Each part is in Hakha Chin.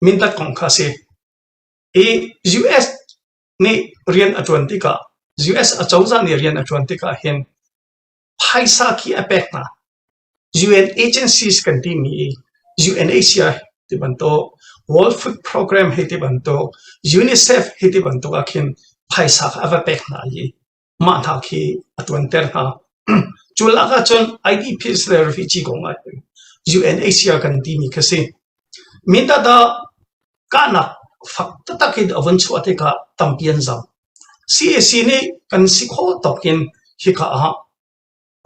Mindat kong kha a si. I US nih rian a ṭuan tikah US acozah nih rian a ṭuan tikah hin phaisa khi a pek hna. UN agencies kan timi i UNHCR ti bantuk, World Food Program hei ti bantuk, UNICEF hei ti bantuk ah khin phaisa kha a va pek hna i mah hna khi a ṭuanter hna. Cu lak ahcun IDPs le refugee kong ah UNHCR kan timi khi si. Mindat ah kahnak fak taktak in a vun chuah tikah tampi an zam. CAC nih kan si khawh tawk in hika ah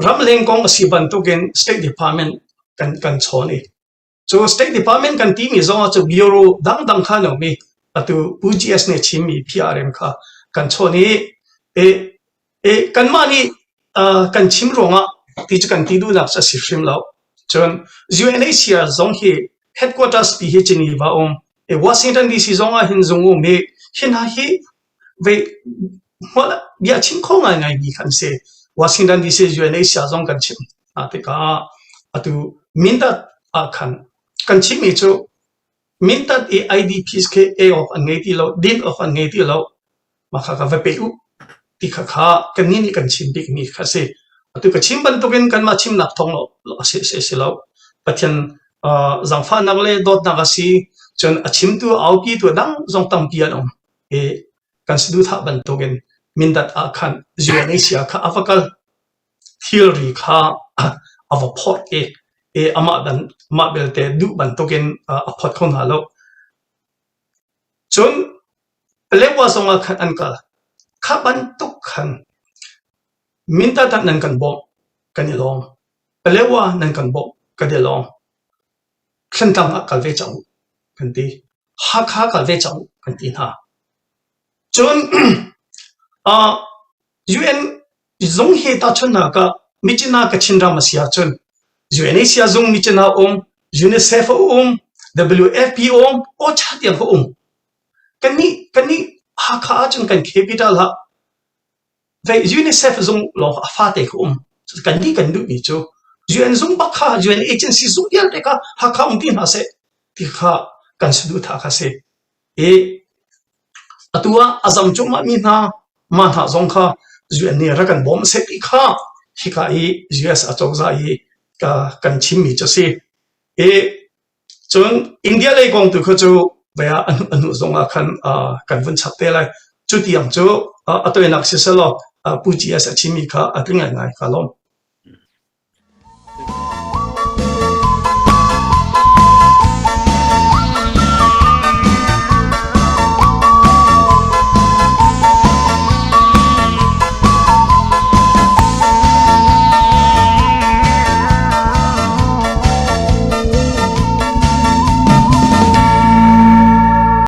ramleng kong a si bantukin State Department kan kan chawn i cu State Department kan timi zong ah cu bureau dangdang kha an um i atu Pu GS nih a chimmi PRM kha kan chawn i i i kanmah nih uh, kan chim ruangah ti cu kan ti duhnak cu a si hrim lo. Cun UNHCR zong hi headquarters pi hi Geneva um i Washington DC zong ah hin zung um i hi hna hi Vei hmual bia chim kho ngaingai mi kha an si. Washington DC UNHCR zong kan chimh hna tikah atu Mindat ah khan kan chimmi cu Mindat i IDPs khi ei awk an ngei ti lo, din awk an ngei ti lo, mah kha ka va pe u ti kha kha kannih nih kan chim bikmi kha a si. Atu ka chim bantukin kanmah chimnak thawng a si, si, si lo. Pathian uh, zaangfahnak le dawtnak a si. Cun a chimtu aupitu dang zong tampi an um. I kan saduhthah bantukin Mindat ah khan UNHCR kha a va kal. Thilri kha a va phorh i, i amah, ban, amah belte duh bantukin a phot kho hna lo. Cun Paletwa zong ah khan an kal. Kha bantuk khan Mindat ah nan kan bawmh, kan i lawm. Paletwa nan kan bawmh, kan i lawm. Thlantlang ah kal ve cang u, kan ti. Hakha kal ve cang u, kan ti hna. Cun uh, UN zung hi tahchunhnak ah Myitkyina Kachin ram a si ahcun UNHCR zung Myitkyina um, UNICEF a um, WFP a um, OCHA tiang a um. Kannih kannih Hakha ahcun kan capital ah Vei UNICEF zung lawng a fate kha um. Kannih kan duhmi cu UN zung bak kha UN agency zung vialte kha Hakha um ti hna seh ti kha kan saduhthah kha si. I atu ah a zam cuahmah mi hna mah hna zong kha UN nih rak kan bawm seh ti kha hika i US acozah i ka kan chimmi cu a si. I Cun India lei kong tu kha cu vei ah a hnu zong ah khan kan vun chap te lai. Cu tiang cu a toinak siselaw Pu GS a chimmi kha a tling ngaingai. Ka lawm.